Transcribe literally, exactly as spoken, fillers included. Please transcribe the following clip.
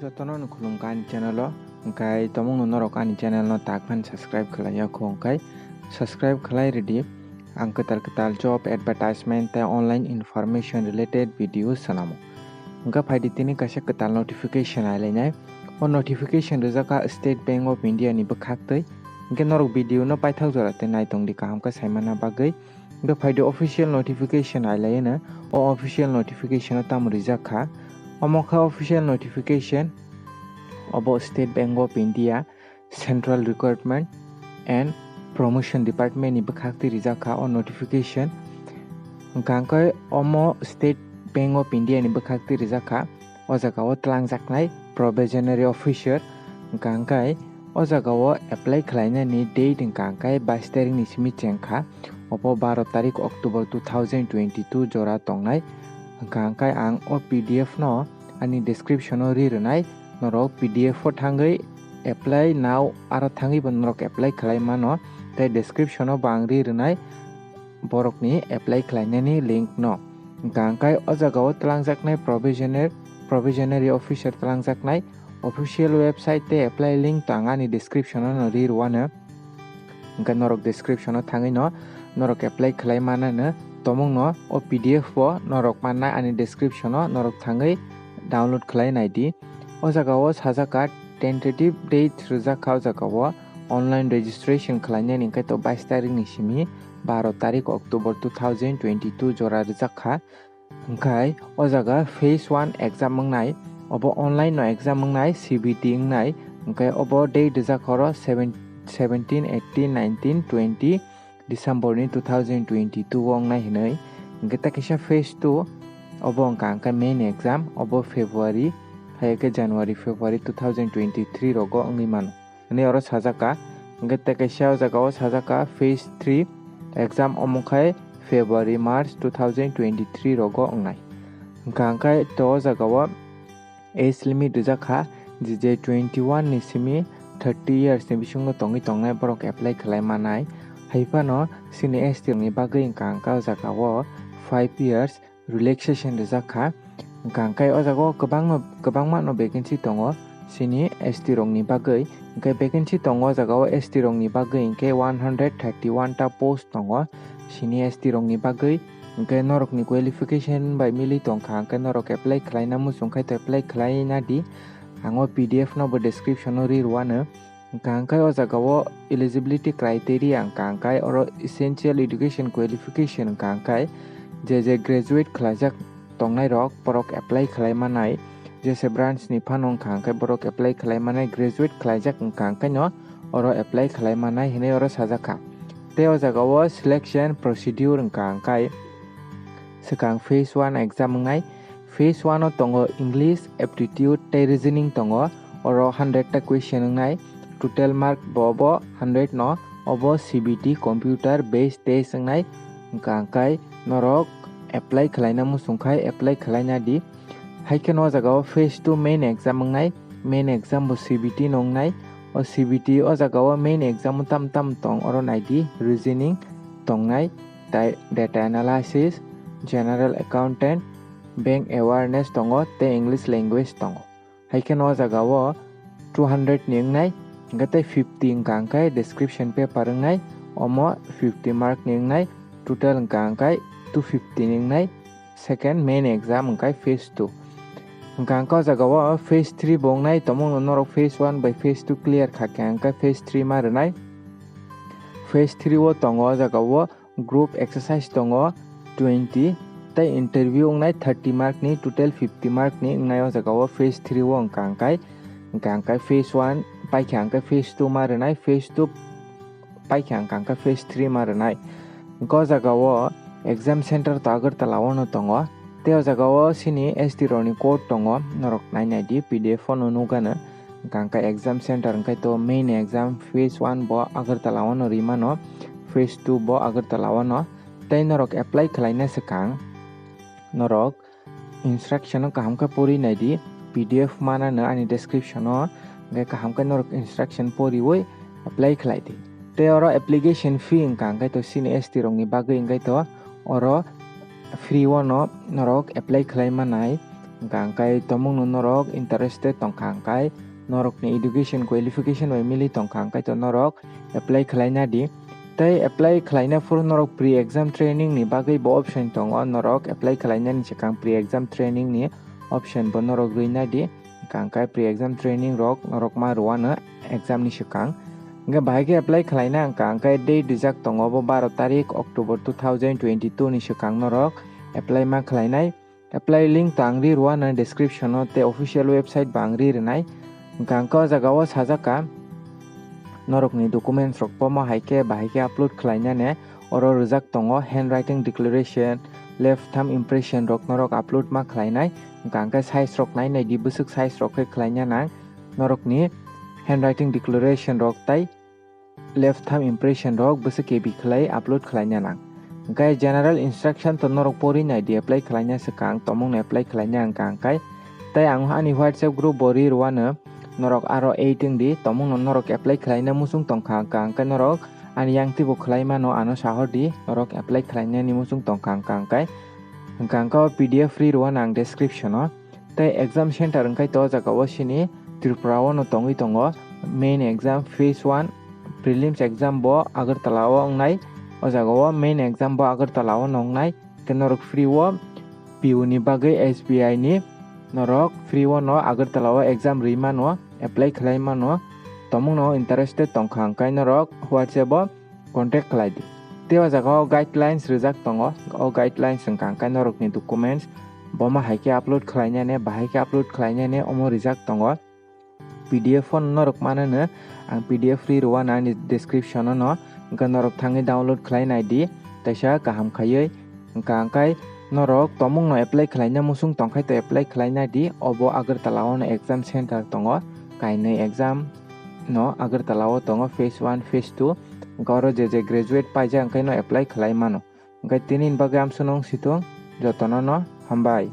Jotono no khulumkha ani channel o, hwnkhe tomungno norok ani channel no tak phan subscribe khlai ya kho, hwnkhe subscribe khlai rwdi. Ang kwtal kwtal job advertisement tei online information related video swnamo. Hwnkhe phaidi tini kaisa kwtal notification ailainai. O notification rijak kha State Bank of India ni bwkhaktwi. Hwnkhe norok video no paithak jora tei naitongdi kaham khe saimana bagwi. Hwnkhe phaidi official notification ailaino. O official notification o tamo rijak kha? Omo kha official notification. Obo State Bank of India Central Recruitment and Promotion Department ni bwkhaktwi rijak kha o notification. Hwnkha hwnkhe omo State Bank of India ni bwkhaktwi rijak kha. O jaga o twlangjaknai probationary officer, hwnkha hwnkhe o jaga o apply khlainani date hwnkha hwnkhe bais tarik ni simi chengkha, obo baro tarik October two thousand twenty-two jora tongnai. Hwnkha hwnkhe ang o P D F no ani description o ri rwnai, norok P D F o thangwi apply now aro thangwi bo norok apply khlai mano, tei description o bo ang ri rwnai borokni apply khlainani link no. Hwnkha hwnkhe o jaga o twlangjaknai probationer-, probationary officer twlangjaknai official website tei apply link to ang ani description o no ri rwano. Hwnkhe norok description o thangwi no norok apply khlai manano, tomungno o P D F bo norok manna ani description o norok thangwi download khlai naidi. O jaga o sajak kha tentative date rijak kha o jaga o online registration khlainani, hwnkhe to bais tarik ni simi baro tarik October two thousand twenty-two jora rijak kha. Hwnkhe o jaga phase one exam wngnai, obo online no exam wngnai, C B T wngnai, hwnkhe obo date rijak oro seven, seventeen, eighteen, nineteen, twenty December ni two thousand twenty-two o wngnai hinwi. Hwnkhe tei kaisa phase two, obo wngkha hwnkhe main exam, obo February hai khe January, February two thousand twenty-three rogo wngwi mano. Hwnwi oro sajak kha. Hwnkhe tei kaisa o jaga o sajak kha phase three exam, omo khai February, March two thousand twenty-three rogo wngnai. Hwnkha hwnkhe to o jaga o age limit rijak kha, je je twenty-one ni simi thirty years ni bisingo tongwi tongnai borok apply khlai manai. Hai phano chini S T rokni bagwi wngkha hwnkhe o jaga o five years relaxation rijak kha. Hwnkha hwnkhe o jaga o kwbangma, kwbangma no vacancy tongo chini S T rokni bagwi. Hwnkhe vacancy tongo o jaga o S T rokni bagwi hwnkhe one hundred thirty-one ta post tongo chini S T rokni bagwi. Hwnkhe norokni qualification bai mili tongkha, hwnkhe norok apply khlaina muchung khai to apply khlaina di. Ang o P D F no bo description o ri rwano. Hwnkha hwnkhe o jaga o eligibility criteria wngkha hwnkhe oro essential education qualification wngkha hwnkhe je je graduate khlaijak tongnai rok borok apply khlai manai, jese branch ni phano wngkha hwnkhe borok apply khlai manai, graduate khlaijak wngkha hwnkhe no oro apply khlai manai hinwi oro sajak kha. Tei o jaga o selection procedure wngkha hwnkhe swkang phase one exam wngnai. Phase one o tongo English, aptitude tei reasoning tongo. Oro hundred ta question wngnai. Total mark bo bo hundred no. Obo C B T computer based test wngnai. Hwnkha hwnkhe norok apply khlaina muchung khai apply khlaina di. Hai kheno o jaga o phase two main exam wngnai. Main exam bo C B T no wngnai. O C B T o jaga o main exam o tam tam tong oro naidi, reasoning tongnai, tai data analysis, general accountant, bank awareness tongo tei English language tongo. Hai kheno o jaga o two hundred ni wngnai, hwnkhe tei fifty wngkha hwnkhe description paper wngnai, omo fifty mark ni wngnai, total wngkha hwnkhe two fifty ni wngnai, second main exam wngkha phase two. Hwnkha hwnkhe o jaga o phase three bo wngnai, tongmungno norok phase one bai phase two clear kha khe hwnkhe phase three ma rwnai. Phase three o tongo o jaga o group exercise tongo twenty, tei interview wngnai thirty mark ni, total fifty mark ni wngnai o jaga o phase three o wngkha hwnkhe, hwnkha hwnkhe phase one paikha hwnkhe phase two ma rwnai, phase two paikha hwnkha hwnkhe phase three ma rwnai. Hwnkhe o jaga o exam center to Agartala o no tongo, tei o jaga o chini S T rok ni code tongo, norok nai nai di, P D F o no nukgano. Hwnkha hwnkhe exam center hwnkhe to main exam phase one bo Agartala o no rimano, phase two bo Agartala o no. Tei norok apply khlaina swkang norok instruction o kaham khe pori nai di, P D F manano ani description o, hwnkhe kaham khe norok instruction poriwi apply khlai di. Tei oro application fee wngkha hwnkhe to chini S T rok ni bagwi hwnkhe to oro free o no norok apply khlai manai. Hwnkha hwnkhe tomungno norok interested tongkha hwnkhe norokni education qualification bai mili tongkha hwnkhe to norok apply khlaina di. Tei apply khlaina phuru norok pre exam training ni bagwi bo option tongo, norok apply khlainani swkang pre exam training ni option bo norok rwina di. Hwnkha hwnkhe pre exam training rok norok ma rwano exam ni swkang. Hwnkhe bahai khe apply khlaina hwnkha hwnkhe date rijak tongo bo baro tarik October two thousand twenty-two ni swkang norok apply ma khlainai. Apply link to ang ri rwano description o tei official website bo ang ri rwnai. Hwnkha hwnkhe o jaga o sajak kha norokni documents rok pomo hai khe bahai khe upload khlainani. Oro rijak tongo handwriting declaration, left thumb impression rok norok upload ma khlainai. Hwnkha hwnkhe size rok nai nai di, bwswk size rok khe khlaina nang norokni handwriting declaration rok tei left thumb impression rok bwswk K B khlai upload khlaina nang. Hwnkhe general instruction to norok pori nai di apply khlaina swkang, tomungno apply khlaina hwnkha hwnkhe. Tei ang ani WhatsApp group bo ri rwano norok aro add wng di, tomungno norok apply khlaina muchung tongkha hwnkha hwnkhe norok ani yang twibo khlai mano, ano sahor di norok apply khlainani muchung tongkha hwnkha hwnkhe. Hwnkha hwnkhe o P D F ri rwano ang description o. Tei exam center hwnkhe to o jaga o sini Tripura o no tongwi tongo. Main exam phase one prelims exam bo Agartala o wngnai. O jaga o main exam bo Agartala o no wngnai. Khe norok free o P U ni bagwi S B I ni norok free o no Agartala o exam rwi mano, apply khlai mano. Tomungno interested tongkha hwnkhe norok WhatsApp o contact khlai di. Tei o jaga o guidelines rijak tongo. O guidelines hwnkha hwnkhe norokni documents bomo hai khe upload khlainani, bahai khe upload khlainani omo rijak tongo. P D F phone norok manano ang P D F ri rwano ani description o no, hwnkhe norok thangwi download khlai nai di, teisa kaham khaiwi. Hwnkha hwnkhe norok tomungno apply khlaina muchung tongkhai to apply khlai nai di, obo Agartala o no exam center tongo, kainwi exam no Agartala o tongo, phase one, phase two. Hwnkhe oro je je graduate paijak hwnkhe no apply khlai mano. Hwnkhe tini ni bagwi amsonong situng, jotono no hambai.